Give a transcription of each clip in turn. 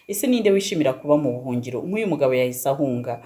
Ese ninde wishimira kuba mu buhungiro? Nk'uyu mugabo yahise ahunga.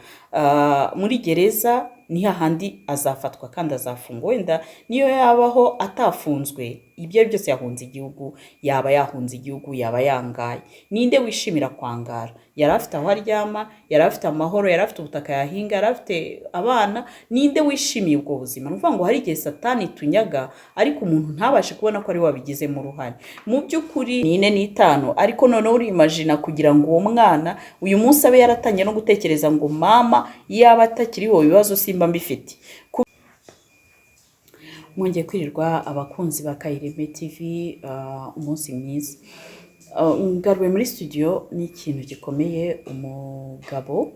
Muri gereza ni hahandi azafatwa kandi azafungwa. Wenda niyo yabaho atafunzwe, ibyo ari byose yahunze igihugu, yaba yahunze igihugu, yaba yangaye. Ninde wishimira kwangara? Yari afite aho aryama, yari afite amahoro, yari afite ubutaka yahinga, yari afite abana. Ninde wishimiye ubwo buzima? Ni ukuvuga ngo hari igihe Satani itunyaga, ariko umuntu ntabashe kubona ko ari we wabigizemo uruhare. Mu by'ukuri ni 4 n'itanu, ariko noneho urimagina kugira ngo uwo mwana uyu munsi abe yaratangiye no gutekereza ngo mama yaba atakiriho, ibibazo simba mbifite. Mwongeye kwirirwa, abakunzi ba Kayireme TV, umunsi mwiza. Ngaruwe muri studio n'ikintu gikomeye. Umugabo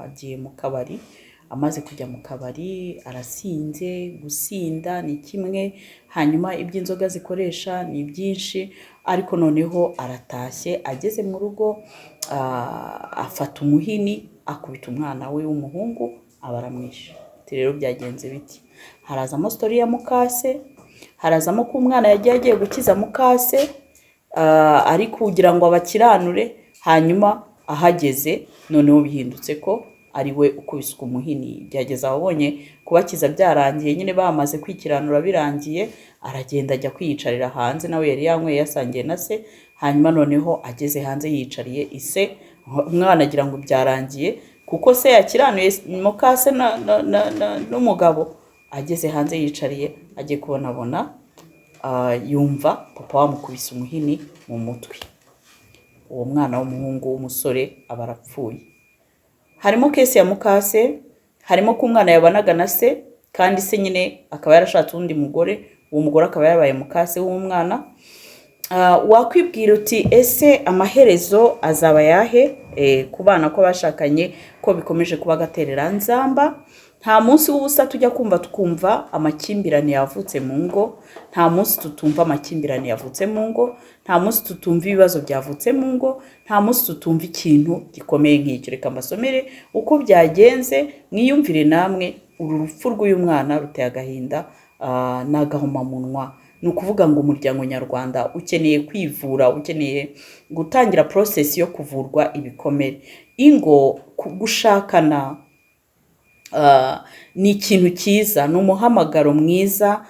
agiye mu kabari. Amaze kujya mu kabari arasinze. Gusinda ni kimwe, hanyuma ibyo inzoga zikoresha ni byinshi, ariko noneho aratashye. Ageze mu rugo afata umuhini, akubita umwana we w'umuhungu, aba aramwishe. Ati rero byagenze biti? Harazamo story ya mukase, harazamo ko umwana yagiye agiye gukiza mukase, ari kugira ngo abakiranure, hanyuma ahageze noneho bihindutse ko ari we ukubiswe umuhini. Byageze ababonye kubakiza byarangiye nyine, bamaze kwikiranura birangiye, aragenda ajya kwiyicarira hanze. Nawe yari yanyweye, yasangiye na se. Hanyuma noneho ageze hanze yiyicariye, ise umwana agira ngo byarangiye kuko se yakiranuye mukase n'umugabo. Ageze hanze yicariye, agiye kubonabona yumva papa wamukubise umuhini mu mutwe. Uwo mwana w'umuhungu w'umusore aba arapfuye. Harimo case ya mukase, harimo ko umwana yabanaga na se, kandi se nyine akaba yarashatse uwundi mugore, uwo mugore akaba yarabaye mukase w'umwana. Wakwibwira uti ese amaherezo azaba yahe ku bana ko bashakanye, ko bikomeje kuba agatereranzamba? Nta munsi w'ubusa tujya kumva twumva amakimbirane yavutse mu ngo. Nta munsi tutumva amakimbirane yavutse mu ngo. Nta munsi tutumva ibibazo byavutse mu ngo. Nta munsi tutumva ikintu gikomeye nk'icyo. Reka mbasomere uko byagenze, mwiyumvire namwe. Uru rupfu rw'uyu mwana ruteye agahinda, ni agahomamunwa. Ni ukuvuga ngo umuryango nyarwanda ukeneye kwivura, ukeneye gutangira process yo kuvurwa ibikomere. Ingo, gushakana ni ikintu cyiza, ni umuhamagaro mwiza,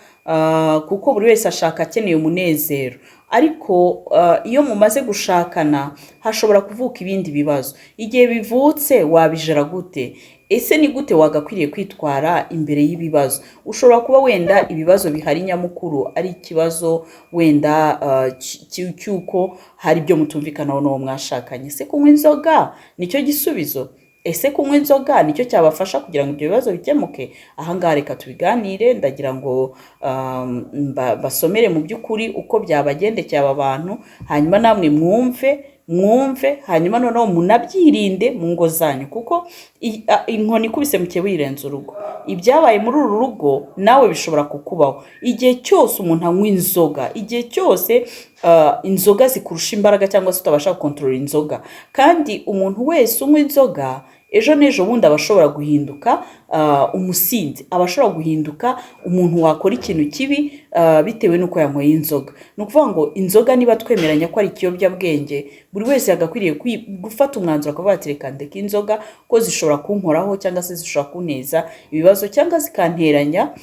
kuko buri wese ashaka akeneye umunezero. Ariko iyo mumaze gushakana hashobora kuvuka ibindi bibazo. Igihe bivutse wabijera gute? Ese ni gute wagakwiriye kwitwara imbere y'ibibazo? Ushobora kuba wenda ibibazo bihari nyamukuru ari ikibazo wenda cy'uko hari ibyo mutumvikanaho n'uwo mwashakanye. Ese kunywa inzoga nicyo gisubizo? Ese kunywa inzoga nicyo cyabafasha kugira ngo ibyo bibazo bikemuke? Ahangaha reka tubiganire. Ndagira ngo basomere mu by'ukuri uko byabagendekeye aba bantu, hanyuma namwe mwumve, mwumve, hanyuma noneho munabyirinde mu ngo zanyu, kuko inkoni ikubise mukeba uyirenza urugo. Ibyabaye muri uru rugo nawe bishobora kukubaho. Igihe cyose umuntu anywa inzoga, igihe cyose inzoga zikurusha imbaraga cyangwa se utabasha gukontorora inzoga, kandi umuntu wese unywa inzoga ejo n'ejo bundi aba ashobora guhinduka umusinzi, aba ashobora guhinduka umuntu wakora ikintu kibi bitewe n'uko yanyweye inzoga. Ni ukuvuga ngo inzoga, niba twemeranya ko ari ikiyobyabwenge, buri wese yagakwiriye gufata umwanzuro akavuga ati reka ndeke inzoga, ko zishobora kunkoraho cyangwa se zishobora kunteza ibibazo cyangwa zikanteranya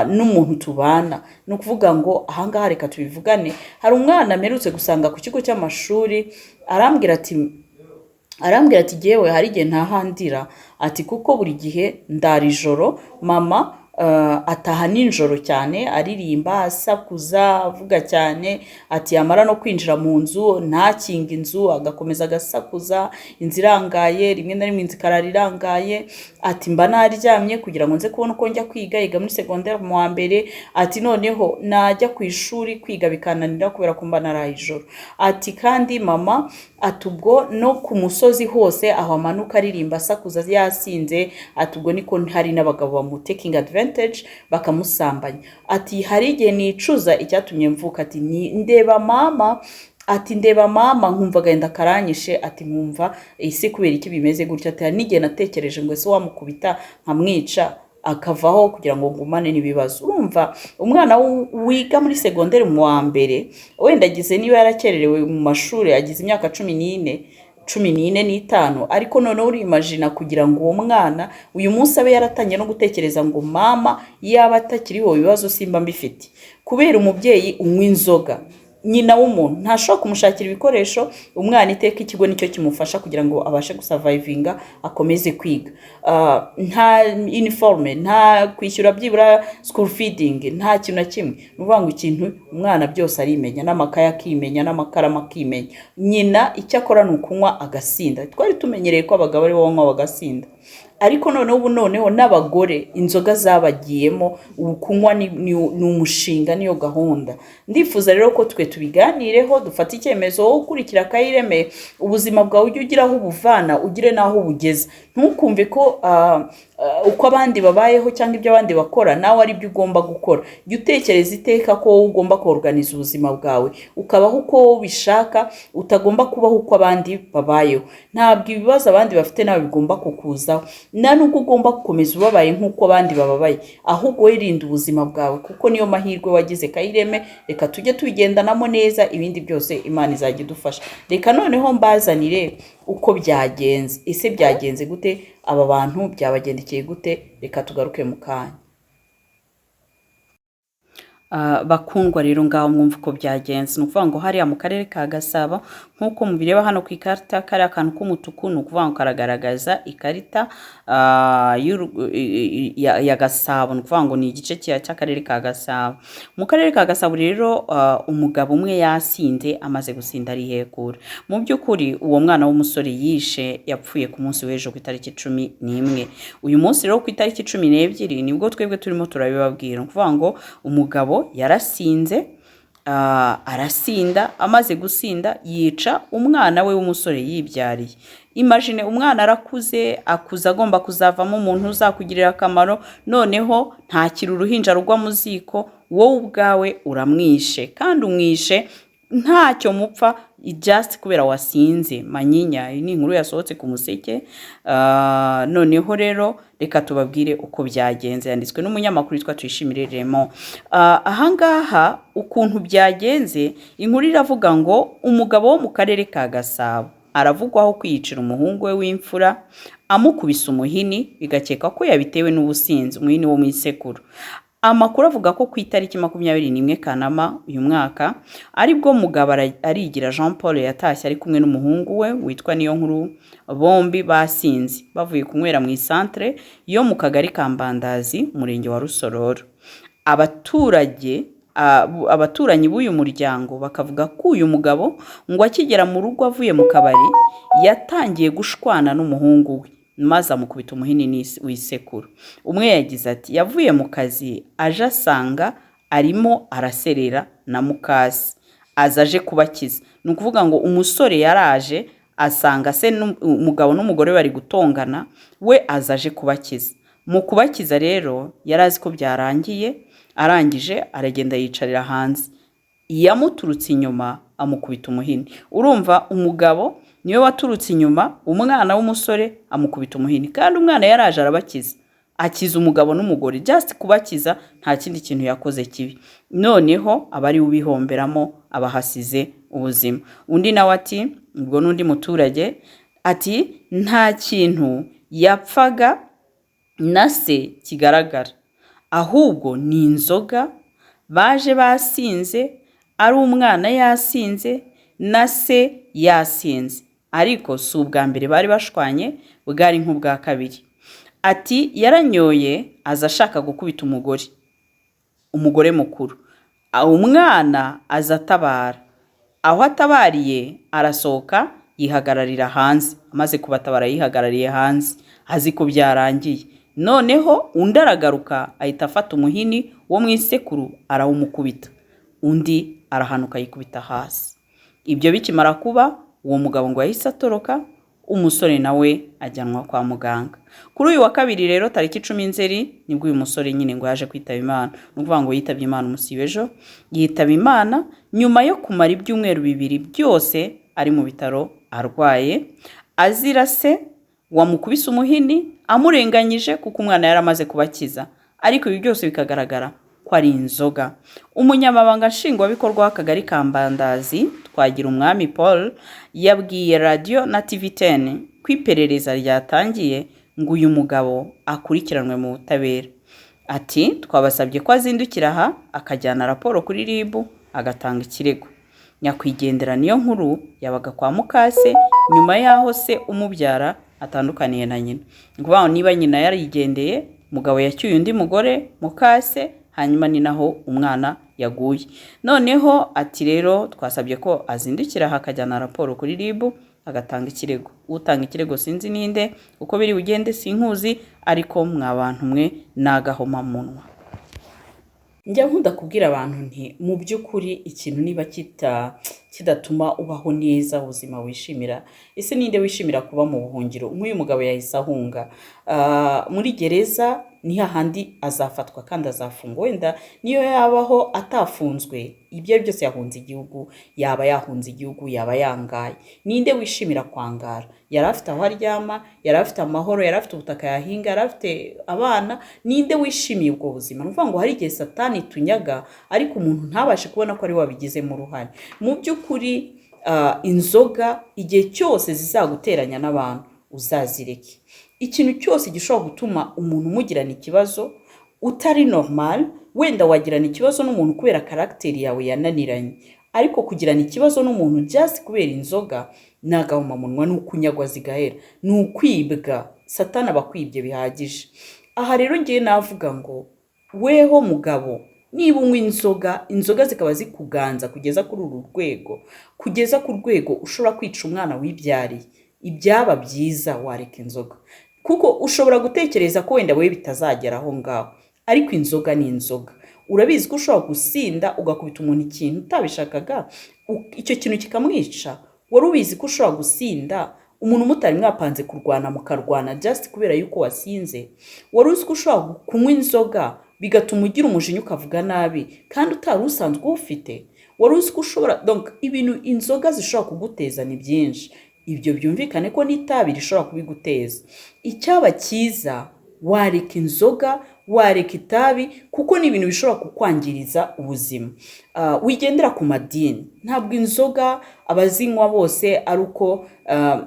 n'umuntu tubana. Ni ukuvuga ngo ahangaha reka tubivugane. Hari umwana mperutse gusanga ku kigo cy'amashuri, arambwira ati yewe, hari igihe ntahandira, ati kuko buri gihe ndara ijoro, mama ataha nijoro cyane, aririmba, asakuza, avuga cyane. Ati yamara no kwinjira mu nzu ntakinge inzu, agakomeza agasakuza, inzu irangaye, rimwe na rimwe inzu ikarara irangaye. Ati mba naryamye kugira ngo nze kubona uko njya kwiga. Yiga muri segonderi mu wa mbere. Ati noneho najya ku ishuri kwiga bikananira kubera ko mba naraye ijoro. Ati kandi mama, ati ubwo no ku musozi hose aho amanuka aririmba, asakuza, yasinze, ati ubwo niko hari n'abagabo bamutekinga advantage bakamusambanya. Ati hari igihe nicuza icyatumye mvuka. Ati ndeba mama, ati ndeba mama nkumva agahinda karanyishe, ati nkumva ese kubera iki bimeze gutya? Ati hari n'igihe natekereje ngo ese wamukubita nkamwica. akavaho kugira ngo ngumane n'ibibazo. Urumva umwana wiga muri segonderi mu wa mbere, wenda agize, niba yarakererewe mu mashuri, agize imyaka 14, 14n'itanu, ariko noneho urimajina kugira ngo uwo mwana uyu munsi abe yaratangiye no gutekereza ngo mama yaba atakiriho ibibazo simba mbifite, kubera umubyeyi unywa inzoga, nyina w'umuntu ntashobora kumushakira ibikoresho. Umwana iteka ikigo nicyo kimufasha kugira ngo abashe gusurvivinga, akomeze kwiga. Nta uniforme, nta kwishyura byibura school feeding, nta kintu na kimwe. Ni ukuvuga ngo ikintu umwana byose arimenya, n'amakaye akimenya, n'amakaramu akimenya. Nyina icyo akora ni ukunywa agasinda. Twari tumenyereye ko abagabo aribo banywa bagasinda, ariko noneho ubu noneho n'abagore inzoga zabagiyemo. Ubu kunywa ni umushinga, niyo gahunda. Ndifuza rero ko twe tubiganireho, dufate icyemezo. Wowe ukurikira Kayireme, ubuzima bwawe ujye ugira aho ubuvana ugire n'aho ubugeza. Ntukumve ko uko abandi babayeho cyangwa ibyo abandi bakora nawe ari byo ugomba gukora. Jya utekereza iteka ko wowe ugomba koruganiza ubuzima bwawe, ukabaho uko wowe ubishaka, utagomba kubaho uko abandi babayeho. Ntabwo ibibazo abandi bafite nawe bigomba kukuzaho, nta nubwo ugomba gukomeza ubabaye nk'uko abandi bababaye. Ahubwo wirinde ubuzima bwawe, kuko niyo mahirwe wagize. Kayireme, reka tujye tubigendanamo neza, ibindi byose Imana izajya idufasha. Reka noneho mbazanire uko byagenze. Ese byagenze gute? Aba bantu byabagendekeye gute? Reka tugaruke mu kanya. Bakundwa rero, ngaho mwumva uko byagenze. Ni ukuvuga ngo hariya mu karere ka Gasabo, nk'uko mubireba hano ku ikarita, kariya kantu k'umutuku, ni ukuvuga ngo karagaragaza ikarita ya Gasabo. Ni ukuvuga ngo ni igice cy'akarere ka Gasabo. Mu karere ka Gasabo rero, umugabo umwe yasinze, amaze gusinda arihekura. Mu by'ukuri uwo mwana w'umusore yishe yapfuye ku munsi w'ejo ku itariki 11. Uyu munsi rero ku itariki 12 nibwo twebwe turimo turabibabwira. Ni ukuvuga ngo umugabo yarasinze, arasinda, amaze gusinda yica umwana we w'umusore yibyariye. Imagine, umwana arakuze, akuze agomba kuzavamo umuntu uzakugirira akamaro, noneho ntakiri uruhinja rugwa mu ziko, wowe ubwawe uramwishe, kandi umwishe ntacyo mupfa, just kubera wasinze manyinya. Iyi ni inkuru yasohotse ku Museke. Noneho rero reka tubabwire uko byagenze. Yanditswe n'umunyamakuru witwa Tuyishimire Remo. Ahangaha ukuntu byagenze, inkuru iravuga ngo umugabo wo mu karere ka Gasabo aravugwaho kwiyicira umuhungu we w'imfura amukubise umuhini, bigakeka ko yabitewe n'ubusinzi, umuhini wo mu isekuru. Amakuru avuga ko ku itariki 21 Kanama uyu mwaka aribwo mugabo Arigira Jean Paul yatashye ari kumwe n'umuhungu we witwa Niyonkuru, bombi basinze, bavuye kunywera mu isantere yo mu kagari ka Mbandazi, umurenge wa Rusororo. Abaturage, abaturanyi b'uyu muryango bakavuga ko uyu mugabo ngo akigera mu rugo avuye mu kabari yatangiye gushwana n'umuhungu we, maze amukubita umuhini w'isekuru. Umwe yagize ati: "Yavuye mu kazi aje asanga arimo araserera na mukase, aza aje kubakiza." Ni ukuvuga ngo umusore yaraje asanga se umugabo n'umugore bari gutongana, we aza aje kubakiza. Mu kubakiza rero yari azi ko byarangiye, arangije aragenda yicarira hanze, yamuturutse inyuma amukubita umuhini. Urumva umugabo niwe waturutse inyuma umwana w'umusore amukubita umuhini, kandi umwana yaraje arabakiza, akiza umugabo n'umugore, just kubakiza, nta kindi kintu yakoze kibi. Noneho aba ari we ubihomberamo, abahasize ubuzima. Undi nawe ati, ubwo n'undi muturage ati: "Nta kintu yapfaga na se kigaragara, ahubwo ni inzoga baje basinze, ari umwana yasinze na se yasinze, ariko si ubwa mbere bari bashwanye, bwari nk'ubwa kabiri." Ati: "Yaranyoye aza ashaka gukubita umugore, umugore mukuru, umwana aza atabara, aho atabariye arasohoka yihagararira hanze, amaze kubatabara yihagarariye hanze azi ko byarangiye, noneho undi aragaruka ahita afata umuhini wo mu isekuru arawumukubita, undi arahanuka yikubita hasi." Ibyo bikimara kuba, uwo mugabo ngo yahise atoroka, umusore nawe ajyanwa kwa muganga. Kuri uyu wa kabiri rero tariki 10 Nzeri nibwo uyu musore nyine ngo yaje kwitaba Imana. Ni ukuvuga ngo yitabye Imana umunsi w'ejo, yitaba Imana nyuma yo kumara ibyumweru 2 byose ari mu bitaro arwaye, azira se Wamukubise umuhini amurenganyije, kuko umwana yari amaze kubakiza, ariko ibi byose bikagaragara ko ari inzoga. Umunyamabanga Nshingwabikorwa w'Akagari ka Mbandazi, Twagira Umwami Paul, yabwiye Radiyo na TV 10 ko iperereza ryatangiye ngo uyu mugabo akurikiranwe mu butabera. Ati: "Twabasabye ko azindukira aha akajyana raporo kuri RIB, agatanga ikirego." Nyakwigendera Niyo Nkuru yabaga kwa mukase nyuma y'aho se umubyara atandukaniye na nyina. Ni ukuvuga ngo niba nyina yarigendeye, umugabo yacyuye undi mugore, mukase, hanyuma ni naho umwana yaguye. Noneho ati: "Rero twasabye ko azindukira aha akajyana raporo kuri RIB, agatanga ikirego." Utanga ikirego sinzi ninde, uko biri bugende sinkuzi, ariko mwa bantu mwe, ni agahomamunwa. Njya nkunda kubwira abantu nti: "Mu by'ukuri ikintu niba kidatuma ubaho neza, ubuzima wishimira, ese ninde wishimira kuba mu buhungiro?" Nk'uyu mugabo yahise ahunga. Muri gereza ni hahandi azafatwa kandi azafungwa. Wenda niyo yabaho atafunzwe, ibyo ari byose yahunze igihugu, yaba yahunze igihugu, yaba yangaye. Ninde wishimira kwangara? Yari afite aho aryama, yari afite amahoro, yari afite ubutaka yahinga, yari afite abana. Ninde wishimiye ubwo buzima? Ni ukuvuga ngo hari igihe Satani tunyaga, ariko umuntu ntabashe kubona ko ari we wabigizemo uruhare. Mu by'ukuri, inzoga igihe cyose zizaguteranya n'abantu, uzazireke. Ikintu cyose gishobora gutuma umuntu umugirana ikibazo utari normal, wenda wagirana ikibazo n'umuntu kubera caractère yawe yananiranye, ariko kugirana ikibazo n'umuntu just kubera inzoga ni agahomamunwa, ni ukunyagwa zigahera, ni ukwibwa. Satani aba akwibye bihagije. Aha rero ngewe navuga ngo weho mugabo, niba unywa inzoga, inzoga zikaba zikuganza kugeza kuri uru rwego, kugeza ku rwego ushobora kwica umwana wibyariye, ibyaba byiza wareka inzoga, kuko ushobora gutekereza ko wenda wowe bitazagera aho ngaho, ariko inzoga ni inzoga. Urabizi ko ushobora gusinda ugakubita umuntu ikintu utabishakaga, icyo kintu kikamwica. Wari ubizi ko ushobora gusinda, umuntu mutari mwapanze kurwana mukarwana just kubera yuko wasinze? Wari uzi ko ushobora kunywa inzoga bigatuma ugira umujinya, ukavuga nabi kandi utari usanzwe uwufite? Wari uzi ko ushobora, donc ibintu inzoga zishobora kuguteza ni byinshi. Ibyo byumvikane ko n'itabi rishobora kubiguteza. Icyaba cyiza wareka inzoga, wareka itabi, kuko ni ibintu bishobora kukwangiriza ubuzima. Wigendera ku madini, ntabwo inzoga abazinywa bose ari uko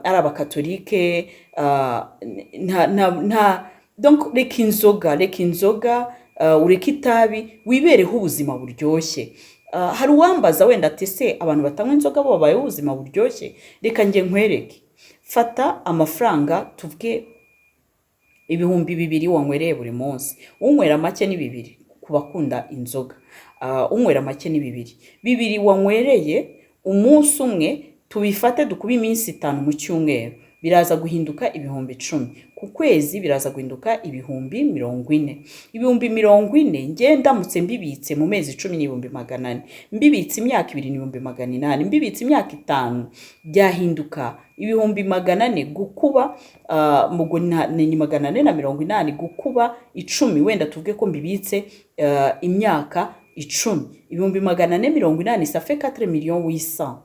ari Abakatolike. Nta, donc reka inzoga, reka inzoga, ureke itabi, wibereho ubuzima buryoshye. Hari uwambaza wenda ati: "Se abantu batanywa inzoga bo babayeho ubuzima buryoshye?" Reka njye nkwereke. Fata amafaranga, tuvuge 2000 wanywereye buri munsi. Unywera make ni 2000 ku bakunda inzoga. Unywera make ni 2000. 2000 wanywereye umunsi umwe, tubifate dukube iminsi 5 mu cyumweru, biraza guhinduka 10,000. Ku kwezi biraza guhinduka 40,000. 40,000 nge ndamutse mbibitse mu mezi 10 ni 400,000. Mbibitse imyaka 2 ni 800,000. Mbibitse imyaka 5 byahinduka 400,000 gukuba, mugo ni 480 gukuba 10. Wenda tuvuge ko mbibitse imyaka 10, 480,000, ça fait 4 millions 800.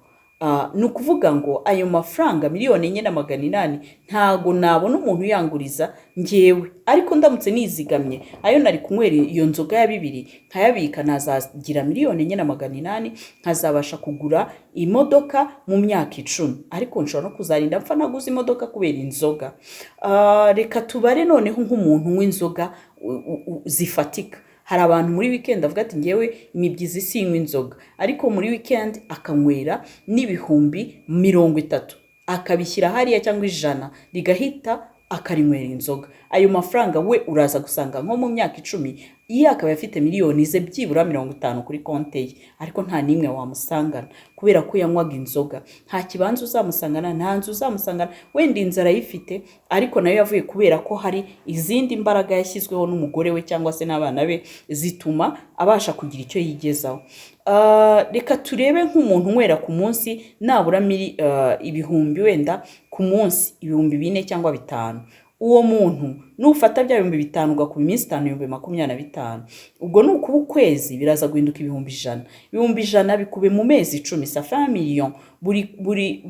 Ni ukuvuga ngo ayo mafaranga 4,800,000 ntago nabona umuntu uyanguriza ngewe, ariko ndamutse nizigamye ayo nari kunywera iyo nzoga ya 2000 nkayabika, nazagira 4,800,000, nkazabasha kugura imodoka mu myaka 10. Ariko nshobora no kuzarinda mpfa naguze imodoka kubera inzoga. Reka tubare noneho nk'umuntu unywa inzoga zifatika. Hari abantu muri weekend avuga ati: "Ngewe imibyizi sinywa inzoga," ariko muri weekend akanywera n'30,000 akabishyira hariya, cyangwa 100 rigahita akarinywera inzoga. Ayo mafaranga we uraza gusanga nko mu myaka 10 iyo akaba afite miliyoni ze byibura 50 kuri konti ye, ariko nta n'imwe wamusangana kubera ko yanywaga inzoga. Nta kibanza uzamusangana, nta nzu uzamusangana. Wenda inzu arayifite, ariko nayo yavuye kubera ko hari izindi mbaraga yashyizweho n'umugore we cyangwa se n'abana be zituma abasha kugira icyo yigezaho. Reka turebe nk'umuntu unywera ku munsi nabura ibihumbi, wenda ku munsi 4000 cyangwa 5000. Uwo muntu nufata bya 5000 ugakuba iminsi 5, 25,000. Ubwo ni ukuba ukwezi biraza guhinduka 100,000. 100,000 bikube mu mezi 10, ça fait 1 million buri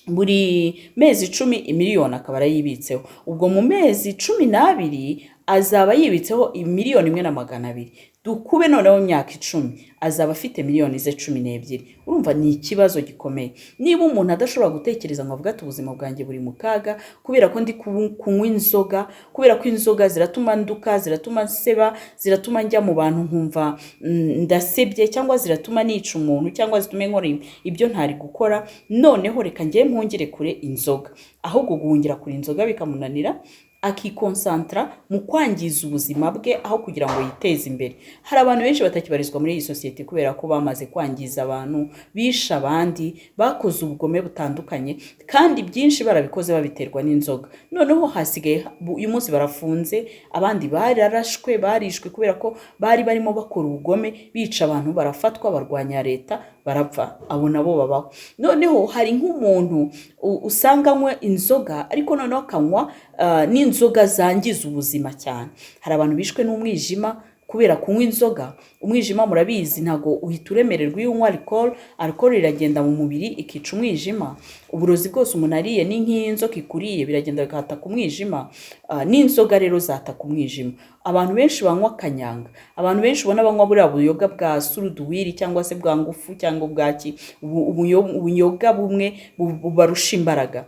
Buri mezi 10 imiliyoni akaba arayibitseho. Ubwo mu mezi 12 azaba yibitseho 1,200,000. Dukube noneho imyaka 10, azaba afite miliyoni ze 12. Urumva ni ikibazo gikomeye. Niba umuntu adashobora gutekereza ngo avuge ati: "Ubuzima bwanjye buri mu kaga kubera ko ndi kunywa inzoga, kubera ko inzoga ziratuma nduka, ziratuma nseba, ziratuma njya mu bantu nkumva ndasebye, cyangwa ziratuma nica umuntu, cyangwa zitume nkora ibyo ntari gukora, noneho reka njye mpungire kure inzoga." Ahubwo guhungira kure inzoga bikamunanira, akikonsantara mu kwangiza ubuzima bwe aho kugira ngo yiteze imbere. Hari abantu benshi batakibarizwa muri iyi sosiyete kubera ko bamaze kwangiza abantu, bishe abandi, bakoze ubugome butandukanye, kandi byinshi barabikoze babiterwa n'inzoga. Noneho hasigaye uyu munsi barafunze, abandi bararashwe, barishwe kubera ko bari barimo bakora ubugome, bica abantu, barafatwa, barwanya leta, barapfa. Abo nabo babaho. Noneho hari nk'umuntu usanga anywa inzoga, ariko noneho akanywa n'inzoga zangiza ubuzima cyane. Hari abantu bishwe n'umwijima kubera kunywa inzoga. Umwijima murabizi, ntabwo uhita uremererwa iyo unywa alcohol. Alcohol iragenda mu mubiri ikica umwijima. Uburozi bwose umuntu ariye, ni nk'inzoka ikuriye, biragenda bigataka umwijima. N'inzoga rero zataka umwijima. Abantu benshi banywa kanyanga, abantu benshi ubona banywa buriya buyoga bwa suruduwiri cyangwa se bwa ngufu cyangwa bwaki, ubuyoga bumwe bubarusha imbaraga,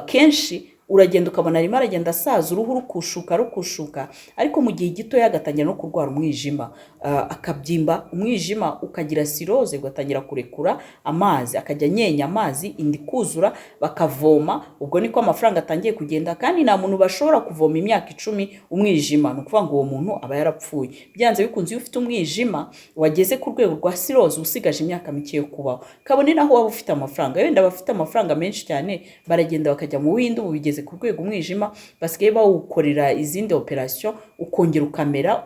kenshi uragenda ukabona arimo aragenda asaza, uruhu rukushuka rukushuka, ariko mu gihe gitoya agatangira no kurwara umwijima, akabyimba umwijima, ukagira cirrhose, ugatangira kurekura amazi, akajya anyenya amazi, inda ikuzura, bakavoma. Ubwo niko amafaranga atangiye kugenda, kandi nta muntu bashobora kuvoma imyaka 10 umwijima. Ni ukuvuga ngo uwo muntu aba yarapfuye byanze bikunze. Iyo ufite umwijima wageze ku rwego rwa cirrhose, usigaje imyaka mike yo kubaho, kabone naho waba ufite amafaranga. Wenda abafite amafaranga menshi cyane baragenda bakajya mu Buhinde. Ubu bigeze ku rwego umwijima basigaye bawukorera izindi operasiyo, ukongera ukamera,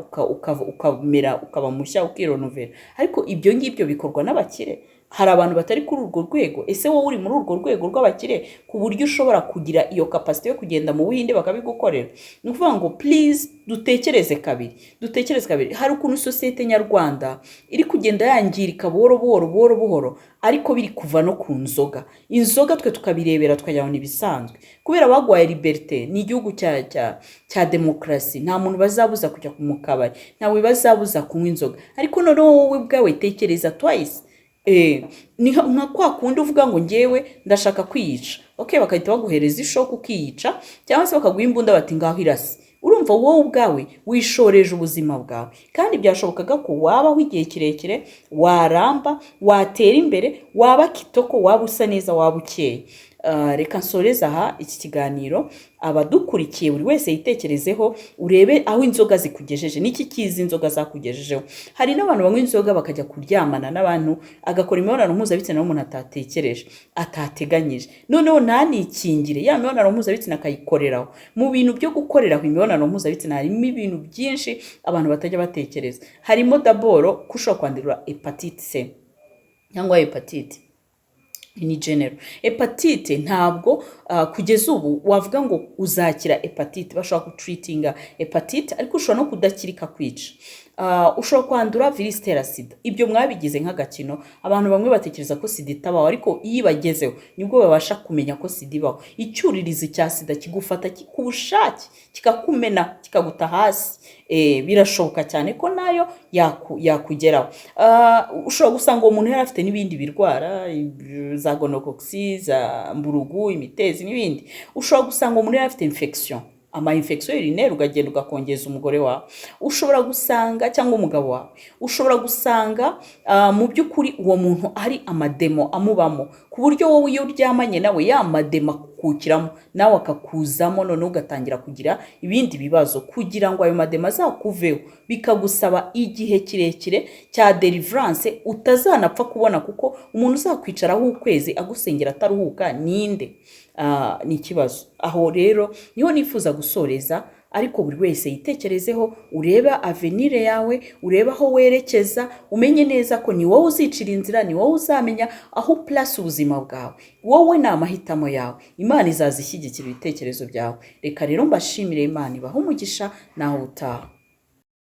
ukamera ukaba mushya, ukirenovera. Ariko ibyo ngibyo bikorwa n'abakire. Hari abantu batari kuri urwo rwego. Ese wowe uri muri urwo rwego rw'abakire ku buryo ushobora kugira iyo capacité yo kugenda mu Buhinde bakabigukorera? Ni ukuvuga ngo please, dutekereze kabiri, dutekereze kabiri. Hari ukuntu sosiyete nyarwanda iri kugenda yangirika buhoro buhoro, buhoro buhoro, ariko biri kuva no ku nzoga. Inzoga twe tukabirebera tukagira ngo ni ibisanzwe kubera baguhaye liberté. Ni igihugu cya demokarasi, nta muntu bazabuza kujya mu kabari, ntawe bazabuza kunywa inzoga. Ariko noneho wowe ubwawe tekereza twice. Ni nka kwa kundi uvuga ngo: "Ngewe ndashaka kwiyica." Okay, bagahita baguhereza ishoka ukiyica, cyangwa se bakaguha imbunda bati: "Ngaho irase." Urumva wowe ubwawe wishoreje ubuzima bwawe, kandi byashobokaga ko wabaho igihe kirekire, waramba, watera imbere, waba kitoko, waba usa neza, waba ukeye. Reka nsoreze aha iki kiganiro. Abadukurikiye, buri wese yitekerezeho, urebe aho inzoga zikugejeje n'iki kizi inzoga zakugejejeho. Hari n'abantu banywa inzoga bakajya kuryamana n'abantu, agakora imibonano mpuzabitsina n'umuntu atatekereje, atateganyije, noneho ntanikingire, ya mibonano mpuzabitsina akayikoreraho. Mu bintu byo gukoreraho imibonano mpuzabitsina harimo ibintu byinshi abantu batajya batekereza. Harimo d'abord ko ushobora kwandura hépatite C cyangwa hépatite in general. Hépatite ntabwo kugeza ubu wavuga ngo uzakira hépatite. Bashobora gutreatinga hépatite, ariko ushobora no kudakira ikakwica. Ushobora kwandura virusi itera sida. Ibyo mwabigize nk'agakino. Abantu bamwe batekereza ko sida itabaho, ariko iyo ibagezeho nibwo babasha kumenya ko sida ibaho. Icyuririzi cya sida kigufata ku bushake, kikakumena, kikaguta hasi. Birashoboka cyane ko nayo yakugeraho. Ushobora gusanga uwo muntu yari afite n'ibindi birwara, za gonococcie, za mburugu, imitezi n'ibindi. Ushobora gusanga uwo muntu yari afite infection, ama infection urinaire, ukagenda ugakongeza umugore wawe, ushobora gusanga, cyangwa umugabo wawe. Ushobora gusanga mu by'ukuri uwo muntu ari amademo amubamo, ku buryo wowe iyo uryamanye nawe ya mademo akukukiramo, nawe akakuzamo, noneho ugatangira kugira ibindi bibazo. Kugira ngo ayo mademo azakuveho bikagusaba igihe kirekire cya deliverance utazanapfa kubona, kuko umuntu uzakwicaraho ukwezi agusengera ataruhuka ninde? Ni ikibazo. Aho rero niho nifuza gusoreza, ariko buri wese yitekerezeho, urebe avenir yawe, urebe aho werekeza, umenye neza ko ni wowe uzicira inzira, ni wowe uzamenya aho uplace ubuzima bwawe. Wowe ni amahitamo yawe, Imana izaza ishyigikira ibitekerezo byawe. Reka rero mbashimire, Imana ibahe umugisha, nawe utaha.